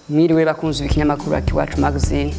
Mwiriwe bakunzi b'ikinyamakuru Akiwacu Magazine.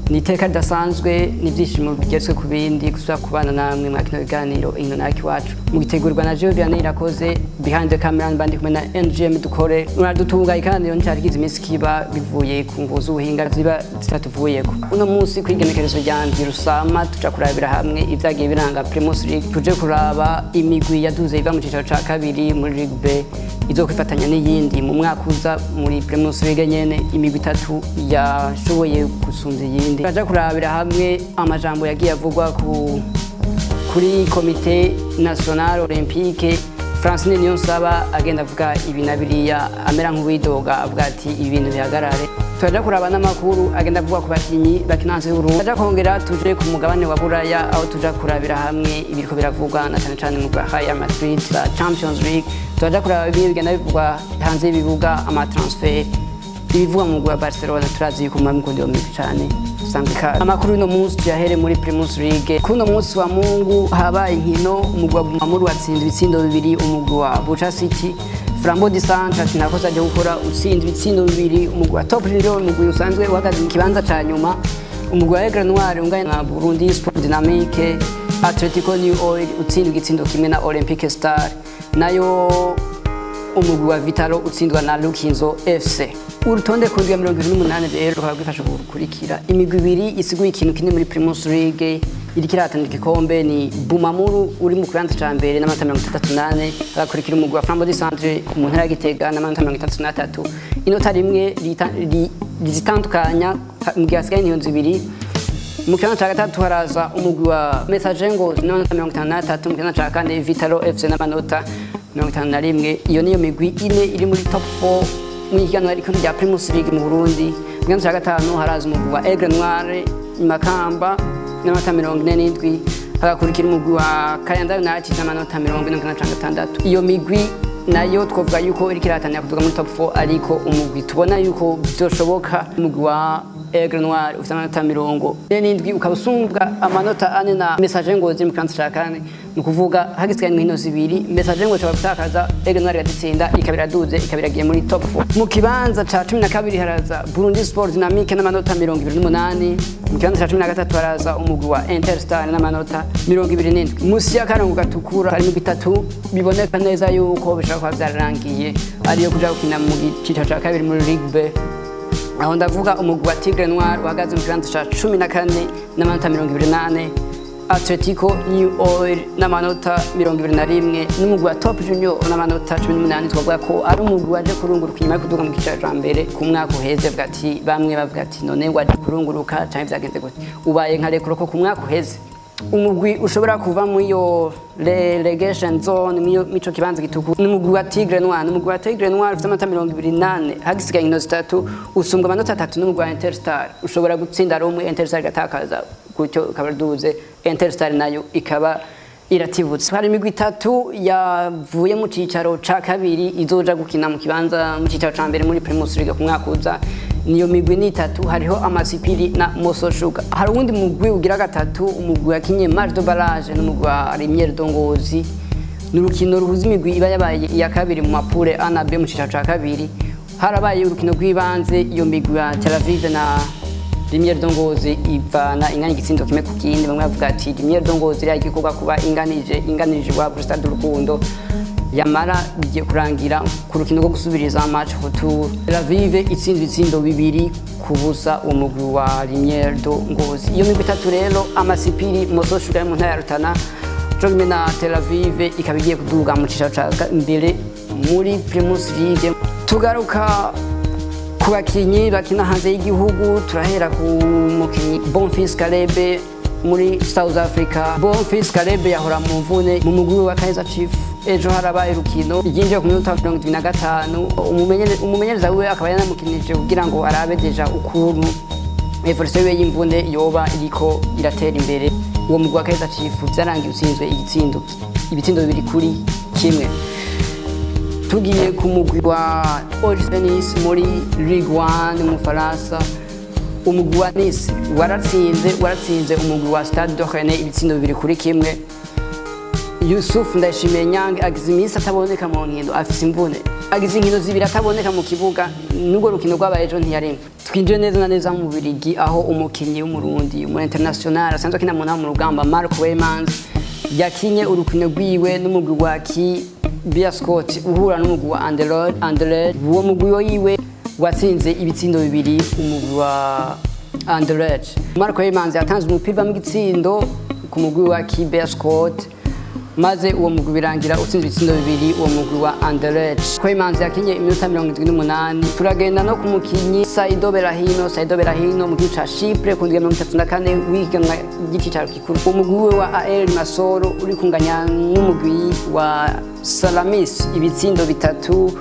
Ni iteka ridasanzwe n'ibyishimo bigeretswe ku bindi gusubira kubana namwe mwa kino biganiro Inkino na Akiwacu. Mugitegurirwa na Julian Irakoze, behind the camera bandi kumwe na NGM Dukore. Muradutunga, ikiganiro nticari kigize iminsi kiba bivuye ku mvo z'ubuhinga ziba zitatuvuyeko. Uno munsi kw'igenekerezo rya ndwi Rusama tuja kurabira hamwe ivyagiye biranga Primus League, tuje kuraba imigwi yaduze iva mu cicaro ca kabiri muri Ligue B izokwifatanya n'iyindi mu mwaka uza muri Primus League nyene, imigwi itatu yashoboye gusumvya iyindi. Turaja kurabira hamwe amajambo yagiye avugwa kuri Comité National Olympique, Francine Niyonsaba agenda avuga ibi na biriya, amera nk'uwidoga avuga ati ibintu bihagarare. Turaja kuraba n'amakuru agenda avuga ku bakinyi bakina hanze y'Uburundi. Turaja kongera tuje ku mugabane wa Buraya, aho tuja kurabira hamwe ibiriko biravugwa na cane cane mu rwa Real Madrid za Champions League. Turaja kuraba bimwe bigenda bivugwa hanze y'ibibuga, ama transfer, ibivugwa mu mugwi wa Barcelona. Turazi yuko muba mukunda iyo migwi cane. Sangwa ikaze. Amakuru y'uno munsi tuyahere muri Primus League. Kuri uno munsi wa Mungu habaye inkino. Umugwi wa Bumamuru watsinze ibitsindo 2 umugwi wa Buca City. Flambeau du Centre ati ntakosa ryo gukora, utsinze ibitsindo 2 umugwi wa Top Junior, umugwi usanzwe uhagaze mu kibanza ca nyuma. Umugwi wa Aigle Noir unganya na Burundi Sport Dynamique. Atletico New Oil utsindwa igitsindo 1 na Olympique Star, nayo umugwi wa Vitalo utsindwa na Lukinzo FC. Urutonde ku ndwi ya 28 rero rukaba rwifashe gukurikira: imigwi ibiri isiguye ikintu kinini muri Primus League iriko irahatanira igikombe ni Bumamuru uri mu kibanza ca mbere n'amanota 34, agakurikira umugwi wa Flambeau du Centre mu ntara ya Gitega n'amanota 33. Inota rimwe rizitandukanya mu gihe hasigaye inkino 2. Mu kibanza ca gatatu haraza umugwi wa Messager Ngozi n'amanota 53, mu kibanza ca kane Vitalo FC n'amanota 51. Iyo niyo migwi ine iri muri top 4 mu ihiganwa rikuru rya Primus League mu Burundi. Mu kibanza ca gatanu haraza umugwi wa Aigle Noir Makamba n'amanota 47, hagakurikira umugwi wa Kayanza United n'amanota 46. Iyo migwi nayo twovuga yuko iriko irahatanira kuduga muri top 4, ariko umugwi tubona yuko vyoshoboka, umugwi wa Aigle Noir ufite amanota 47, ukaba usumbwa amanota 4 na Messager Ngozi mu kibanza ca kane. Ni ukuvuga hagisigaye inkino 2, Messager Ngozi ishobora gutakaza, Aigle Noir iradutsinda, ikaba iraduze, ikaba iragiye muri top 4. Mu kibanza ca 12 haraza Burundi Sport Dynamique n'amanota 28. Mu kibanza ca 13 haraza umugwi wa Interstar n'amanota 27. Musi y'akarongo gatukura harimo bitatu biboneka neza yuko bishobora kuba vyararangiye, ariyo kuja gukina mu cicaro ca kabiri muri Ligue B. Aho ndavuga umugwi wa Tigre Noir uhagaze mu kibanza ca 14 n'amanota 24, Atletico New Oil n'amanota 21, n'umugwi wa Top Junior n'amanota 18. Twavuga ko ari umugwi waje kurunguruka inyuma yo kuduga mu cicaro ca mbere ku mwaka uheze. Bavuga ati, bamwe bavuga ati none waje kurunguruka canke vyagenze gute, ubaye nka Rekoroko ku mwaka uheze? Umugwi ushobora kuva muri iyo relegation zone, mico kibanza gitukura, n'umugwi wa Tigre Noir. N'umugwi wa Tigre Noir ufite amanota 24, hagisigaye inkino 3, usumbwa amanota 3 n'umugwi wa Interstar. Ushobora gutsinda rumwe, Interstar igatakaza, gutyo ukaba duze, Interstar nayo ikaba iratibutse. Hari imigwi itatu yavuye mu cicaro ca kabiri izoja gukina mu kibanza mu cicaro ca mbere muri Primus League ku mwaka uza. Niyo migwi ni itatu: hariho Amasipiri na Moso Sugar. Hari uwundi mugwi ugira gatatu, umugwi wakinye match de barrage n'umugwi wa Lumière de Ngozi. Ni urukino ruhuza imigwi iba yabaye iya kabiri mu ma poules A na B mu cicaro ca kabiri. Harabaye urukino rw'ibanze, iyo migwi ya Tel Aviv na Lumière de Ngozi ivana inganya igitsindo 1 ku kindi. Bamwe bavuga ati Lumière de Ngozi iriya igikorwa kuba inganije iwabo kuri Stade Urukundo, yamara bigiye kurangira ku rukino rwo gusubiriza, match retour, Tel Aviv itsinzwe ibitsindo 2-0 uwo mugwi wa Lumière de Ngozi. Iyo migwi itatu rero, Amasipiri, Moso Sugar mu ntara ya Rutana co kimwe na Tel Aviv, ikaba igiye kuduga mu cicaro ca mbere muri Primus League. Tugaruka ku bakinyi bakina hanze y'igihugu. Turahera ku mukinyi Bonfils Caleb muri South Africa. Bonfils Caleb yahora mu mvune mu mugwi wa Kaizer Chiefs. Ejo harabaye urukino, yinjiye ku minota 75. Umumenyereza wiwe akaba yanamukinije kugira ngo arabe déjà ukuntu évolution yiwe y'imvune yoba iriko iratera imbere. Uwo mugwi wa Kaizer Chiefs vyarangiye utsinzwe ibitsindo 2-1. Tugiye ku mugwi wa OGC Nice muri Ligue 1 mu Faransa, umugwi wa Nice waratsinze umugwi wa Stade de Rennes ibitsindo 2-1. Yusuf Ndayishimiye Nyange agize iminsi ataboneka mu nkino, afise imvune. Agize inkino zibiri ataboneka mu kibuga, nubwo rukino rwabaye ejo ntiyarimo. Twinjiye neza na neza mu Bubiligi, aho umukinyi w'Umurundi, umu international asanzwe akina mu ntama mu rugamba, Marc Weymans, yakinye urukino rwiwe n'umugwi wa Beerschot uhura n'umugwi wa Anderlecht. Uwo mugwi wiwe watsinze ibitsindo 2 umugwi wa Anderlecht. Marc Weymans yatanze umupira mu gitsindo ku mugwi wa Beerschot, maze uwo mugwi birangira utsinze ibitsindo 2 uwo mugwi wa Anderlecht. Weymans yakinye iminota 78. Turagenda no ku mukinyi Saido Berahino. Saido Berahino mu gihugu ca Chypre ku ndwi ya 34 w'ihiganwa ry'icicaro gikuru. Umugwi we wa AL Masoro uri kunganya n'umugwi wa Salamis ibitsindo 3.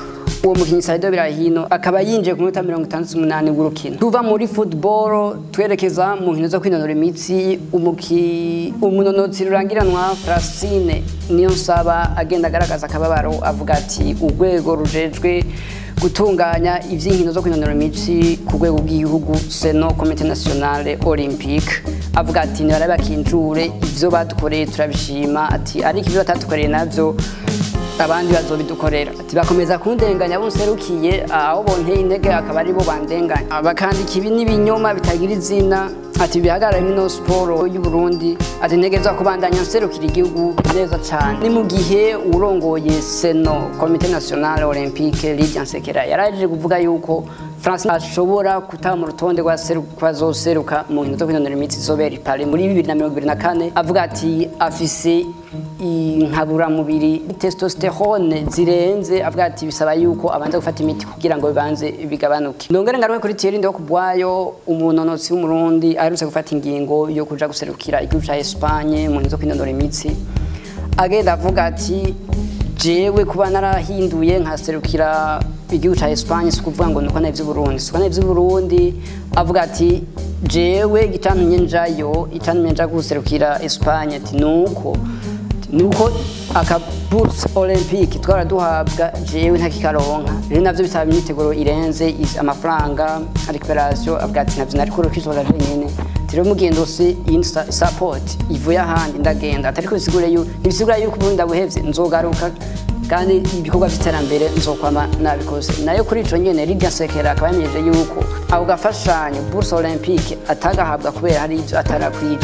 Uwo mukinyi Saido Berahino akaba yinjiye ku minota 68 w'urukino. Tuva muri football twerekeza mu nkino zo kwinonora imitsi. Umunonotsi rurangiranwa Francine Niyonsaba agenda agaragaza akababaro, avuga ati urwego rujejwe gutunganya ivy'inkino zo kwinonora imitsi ku rwego rw'igihugu, CNO, Comité Nationale Olympique, avuga ati nibarabe bakinjure, ivyo badukoreye turabishima, ati ariko ivyo batadukoreye navyo abandi bazobidukorera. Ati bakomeza kundenganya bonserukiye, aho bonteye intege akaba ari bo bandenganya, bakandika ibi n'ibinyoma bitagira izina, ati bihagarara ino siporo y'u Burundi, ati ntegerezwa kubandanya nserukira igihugu neza cane. Ni mu gihe urongoye CNO, Comité Nationale Olympique, Lydia Nsekera, yaraje kuvuga yuko Francine ashobora kutaba mu rutonde rw'abazoseruka mu nkino zo kwinonora imitsi zizobera i Paris muri 2024. Avuga ati afise inkaburamubiri testosterone zirenze, avuga ati bisaba yuko abanza gufata imiti kugira ngo bibanze bigabanuke. Nongere ngaruke kuri Thierry Ndihokubwayo, umunonotsi w'Umurundi aherutse gufata ingingo yo kuja guserukira igihugu ca Espagne mu nkino zo kwinonora imitsi, agenda avuga ati jewe kuba narahinduye nkaserukira igihugu ca Espagne si ukuvuga ngo nuko navyo Burundi, si uko navyo Burundi. Avuga ati jewe icantumye njayo, icantumye nja guserukira Espagne, ati nuko aka bourse olympique twara duhabwa jewe ntakikaronka, rero navyo bisaba imyiteguro irenze, amafaranga, récupération. Avuga ati navyo nariko rukizoza jenyene, rero mugendo si support ivuye ahandi ndagenda, atariko bisigure yuko ntibisigura yuko ubundi ndabuhevye, nzogaruka kandi ibikorwa vy'iterambere nzokwama nabikoze. Nayo kuri ico nyene Lydia Nsekera akaba yemeje yuko ako gafashanyo bourse olympique atagahabwa kubera hari ivyo atarakwije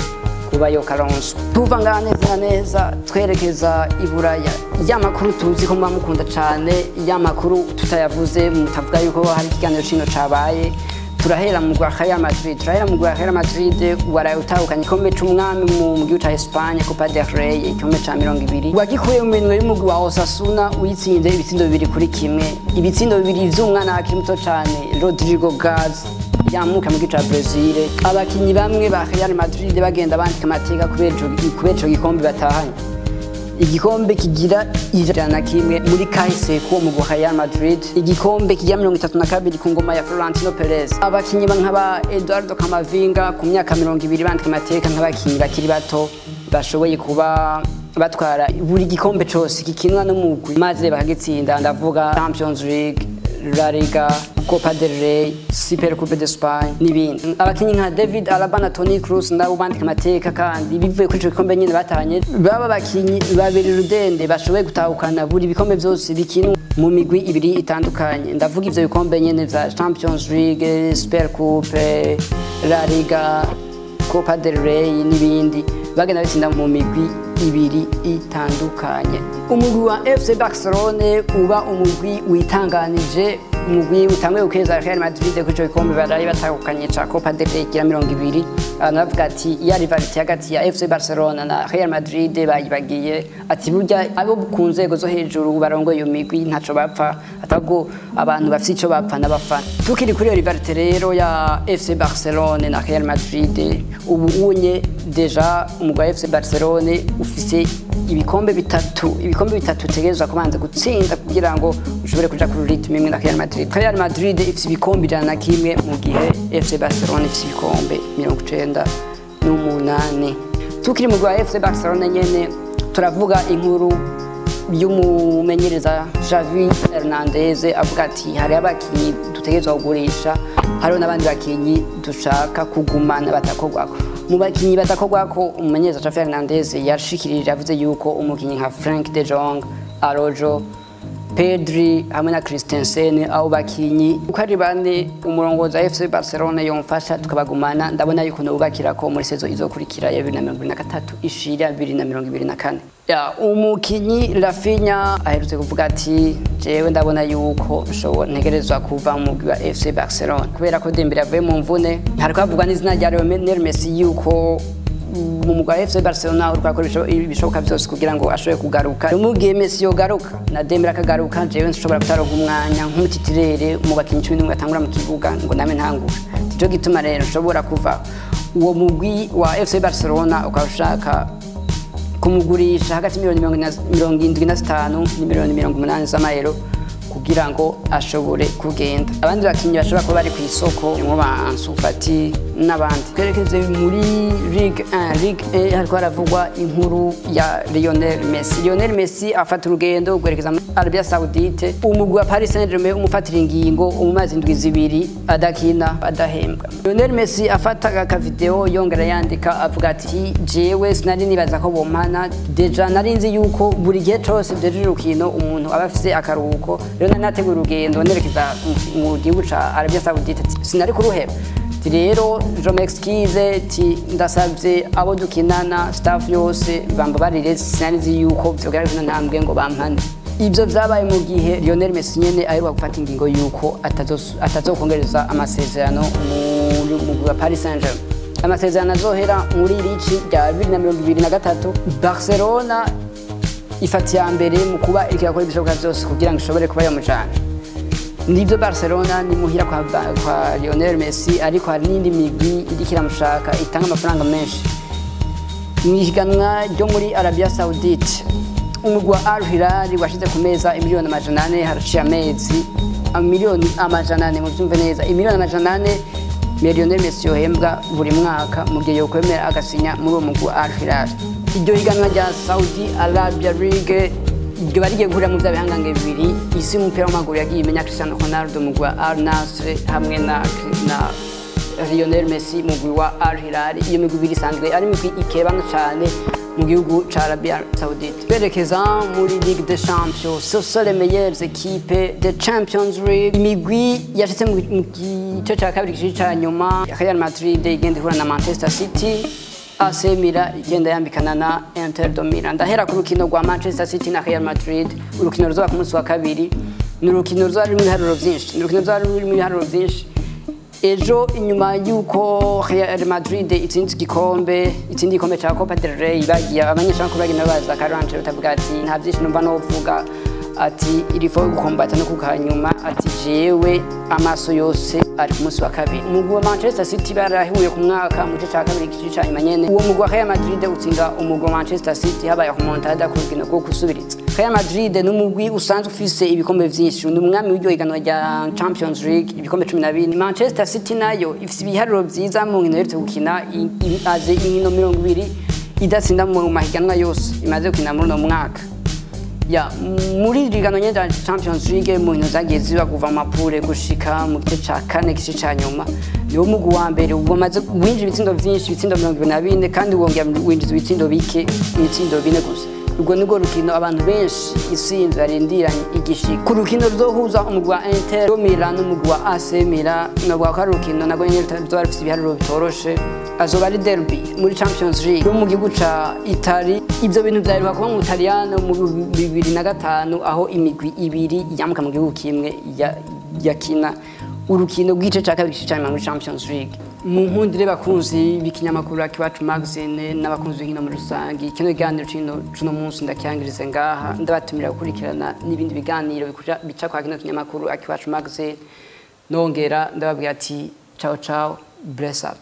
kuba yo karonswa. Tuva ngaha neza na neza twerekeza i Buraya. Ya makuru tuzi ko muba mukunda cane, ya makuru tutayavuze mutavuga yuko hari ikiganiro cino cabaye. Turahera mu rwa Real Madrid, turahera mu rwa Real Madrid waraye utahukanye igikombe c'umwami mu gihugu ca Espagne, Copa del Rey, igikombe ca 20 wagikuye mu minwe y'umugwi wa Osasuna uyitsinze ibitsindo 2-1, ibitsindo 2 vy'umwana akiri muto cane Rodrigo Gaz yamuka mu gihugu ca Brazil. Abakinyi bamwe ba Real Madrid bagenda bandika amateka kubera ico gikombe batahanye, igikombe kigira 101 muri kahise kuwo mu Real Madrid, igikombe kigira 32 ku ngoma ya Florentino Perez. Abakinyi nk'aba Eduardo Camavinga ku myaka 20 bandika amateka nk'abakinyi bakiri bato bashoboye kuba batwara buri gikombe cose gikinwa n'umugwi maze bakagitsinda, ndavuga Champions League, La Liga, Copa del Rey, Super Coupe d'Espagne n'ibindi. Abakinyi nka David Alaba na Toni Kroos nabo bandika amateka kandi bivuye kuri ico gikombe nyene batahanye, baba abakinyi babiri rudende bashoboye gutahukana buri bikombe vyose bikinwa mu migwi ibiri itandukanye, ndavuga ivyo bikombe nyene vya Champions League, Super Coupe, La Liga, Copa del Rey n'ibindi, bagenda bitsinda mu migwi ibiri itandukanye. Umugwi wa FC Barcelone uba umugwi witanganije, umugwi utanguye gukeza Real Madrid kuri ico gikombe baraye batahukanye ca Copa del Rey ya 20. Abantu bavuga ati ya rivalité hagati ya FC Barcelona na Real Madrid bayibagiye, ati burya abo ku nzego zo hejuru barongoye iyo migwi ntaco bapfa, atabwo abantu bafite ico bapfa n'abafana. Tukiri kuri iyo rivalité rero ya FC Barcelone na Real Madrid, ubu unye deja umugwi wa FC Barcelone ufise ibikombe bitatu, ibikombe bitatu utegerezwa kubanza gutsinda kugira ngo ushobore kuja kuri rythme imwe na Real Madrid. Real Madrid ifise ibikombe 101 mu gihe FC Barcelone ifise ibikombe 98. Tukiri mu rwa FC Barcelone nyene turavuga inkuru y'umumenyereza Xavi Hernandez, avuga ati hari abakinyi dutegerezwa kugurisha, hariho n'abandi bakinyi dushaka kugumana batakorwako. Mu bakinyi batakorwako umumenyereza Xavi Hernandez yashikirije avuze yuko umukinyi nka Frank de Jong, Araujo, Pedri hamwe na Christensen. Abo bakinyi uko ari bane, umurongozi wa FC Barcelona yomfasha tukabagumana, ndabona yuko nobubakira ko muri saison izokurikira ya 2023 ishira 2024. Ya umukinyi Raphinha aherutse kuvuga ati: "Jewe ndabona yuko nshobora ntegerezwa kuva mu mugwi wa FC Barcelona kubera ko Dembele avuye mu mvune." Hariko havugwa n'izina rya Lionel Messi, yuko mu mugwi wa FC Barcelona uriko akora ibishoboka byose kugira ngo ashobore kugaruka. Mu gihe Messi yogaruka na Dembele akagaruka, jewe nshobora kutaronka umwanya nk'umu titulaire mu bakinyi 11 batangura mu kibuga ngo name ntangura. Nico gituma rero nshobora kuva. Uwo mugwi wa FC Barcelona ukaba ushaka kumugurisha hagati miliyoni 75 n'imiliyoni 80 z'amayero kugira ngo ashobore kugenda. Abandi bakinyi bashobora kuba bari ku isoko nko ba Ansu Fati n'abandi. Twerekeze muri Ligue 1. Ligue 1 hariko haravugwa inkuru ya Lionel Messi. Lionel Messi afata urugendo rwerekeza muri Arabia Saoudite. Umugwi wa Paris Saint-Germain umufatira ingingo umumaze indwi 2 adakina, adahembwa. Lionel Messi afata aka video, yongera yandika avuga ati: "Jewe sinari nibaza ko bompana, déjà nari nzi yuko buri gihe cose deje urukino umuntu aba afise akaruhuko. Rero nari nateguye urugendo nerekeza mu gihugu ca Arabia Saoudite, sinari kuruheba. Ti rero je m'excuse, ti ndasavye abo dukinana, staff yose bambabarire, sinari nzi yuko vyogera bino ntambwe ngo bampane." Ivyo vyabaye mu gihe Lionel Messi nyene aheruka gufata ingingo yuko atazokongereza amasezerano muri mugwi wa Paris Saint-Germain, amasezerano azohera muri rici rya 2023. Barcelona ifata iya mbere mu kuba iriko irakora ibishoboka vyose kugira ngo ishobore kuba yamujana. Nivyo, Barcelona ni muhira kwa Lionel Messi, ariko hari n'indi migwi iriko iramushaka itanga amafaranga menshi. Mu ihiganwa ryo muri Arabia Saoudite, umugwi wa Al Hilal washize ku meza imiliyoni 400 haraciye amezi. Miliyoni 400, muvyumve neza, imiliyoni 400 Lionel Messi yohembwa buri mwaka mu gihe yokwemera agasinya muri uwo mugwi wa Al Hilal. Iryo higanwa rya Saudi Arabia League iryo barigiye guhurira mu vya bihangange bibiri isi y'umupira w'amaguru yagiye imenya: Cristiano Ronaldo mu mugwi wa Al Nassr hamwe na Lionel Messi mu mugwi wa Al Hilal. Iyo migwi ibiri isanzwe ari imigwi ikebana cane mu gihugu ca Arabia Saoudite. Berekeza muri Ligue des Champions, ce sont les meilleures équipes de Champions League. Imigwi yashitse mu gice ca kabiri gice ca nyuma: Real Madrid igenda ihura na Manchester City, AC Milan igenda yambikana na Inter de Milan. Ndahera ku rukino rwa Manchester City na Real Madrid, urukino ruzoba ku munsi wa kabiri. Ni urukino ruzoba rurimo ibiharuro vyinshi, ni urukino ruzoba rurimo ibiharuro vyinshi. Ejo, inyuma y'uko Real Madrid itsinze igikombe, itsinze igikombe ca Copa del Rey, bagiye abanyeshamakuru bagenda baza Carlo Ancelotti, avuga ati: "Nta vyinshi numva novuga", ati: "Il faut gukombata no kukanyuma", ati: "Jewe amaso yose ari ku munsi wa kabiri." Umugwi wa Manchester City barahuye ku mwaka mu gice ca kabiri igice ca nyuma nyene. Uwo mugwi wa Real Madrid utsinda umugwi wa Manchester City, habaye remontada ku rukino rwo gusubiriza. Real Madrid ni umugwi usanzwe ufise ibikombe vyinshi, ni umwami w'iryo higanwa rya Champions League, ibikombe 14. Manchester City nayo ifise ibiharuro vyiza mu nkino iherutse gukina, aze inkino 20 idatsinda mu mahiganwa yose imaze gukina muri uno mwaka. Ya muri rigano nyene rya Champions League, mu nkino zagiye ziba kuva mu ma poules gushika mu gice ca kane gice ca nyuma, niwo mugwi wa mbere wamaze winjira ibitsindo vyinshi, ibitsindo 24, kandi wongera winjiza ibitsindo bike, ibitsindo bine gusa. Urwo nirwo rukino abantu benshi isinzi barindiranye igishika. Ku rukino ruzohuza umugwi wa Inter Milan n'umugwi wa AC Milan, novuga ko ari urukino narwo nyene ruzoba rufise ibiharuro bitoroshe. Azoba ari derby muri Champions League yo mu gihugu ca Italy. Ivyo bintu vyaheruka kuba mu Butaliyano mu 2005, aho imigwi ibiri yamuka mu gihugu kimwe yakina urukino rw'igice ca kabiri ca nyuma muri Champions League. Mu nkundire, bakunzi b'ikinyamakuru Akiwacu Magazine n'abakunzi b'inkino muri rusange, kino kiganiro cino cuno munsi ndakiyangirize ngaha. Ndabatumira gukurikirana n'ibindi biganiro bica kwa kino kinyamakuru Akiwacu Magazine. Nongera ndababwira ati: "Ciao ciao, bless up."